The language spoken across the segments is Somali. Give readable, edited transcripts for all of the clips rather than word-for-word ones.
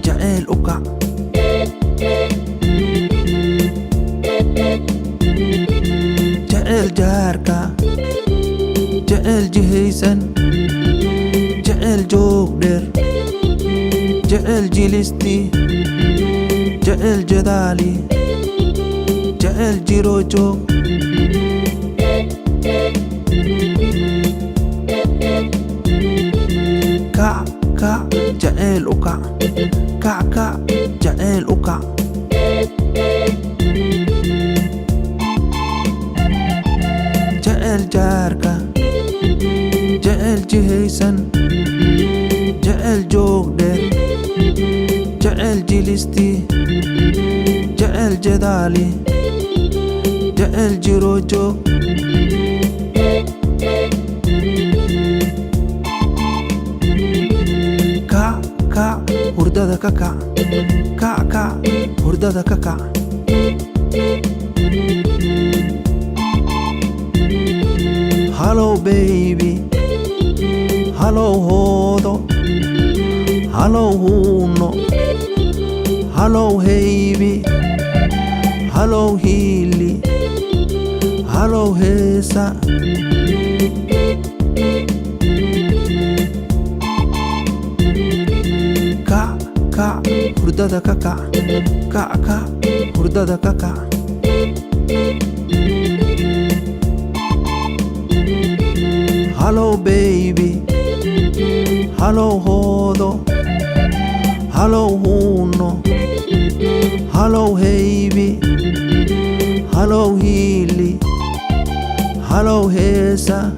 Jacayl u kac. Jacayl jaarka, jacayl jihaysan, jacayl joog dheer, jacayl jilisti, jacayl jadaali, jacayl jiro joog. Kac kac jacayl u kac, kac kac jacayl u kac. Jacayl jaarka, jacayl jihaysan, jacayl joog dheer, jacayl jilisti, jacayl jadaali, jacayl jiro joog. Kac kac hurdada ka kac, kac kac hurdada ka kac. Hallow baby, hallow hoodo, hallow huuno, hallow haybi, hallow hiili, hallow heesa. Kac kac hurdada ka kac, kac kac hurdada ka kac. Hallow baby, hallow hoodo, hallow huuno, hallow haybi, hallow hiili, hallow heesa.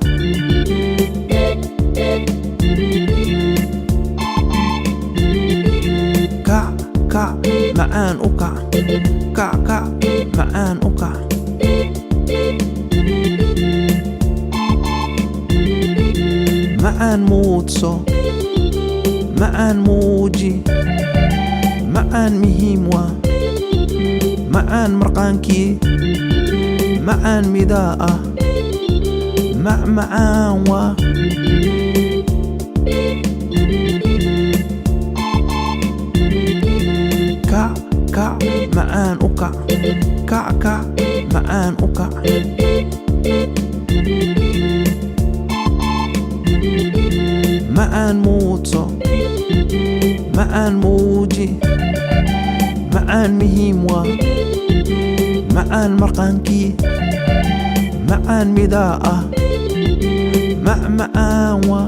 Kac kac macaan u kac, kac kac macaan u kac. Macaan muudso, macaan muuji, macaan muhiim waa, macaan marqaankii, macaan midaa ah, macmacaan waa. Kac kac macaan u kac, kac kac macaan u kac. Macaan muudso, macaan muuji, macaan muhiim waa, macaan marqaankii, macaan midaa ah, macmacaan waa.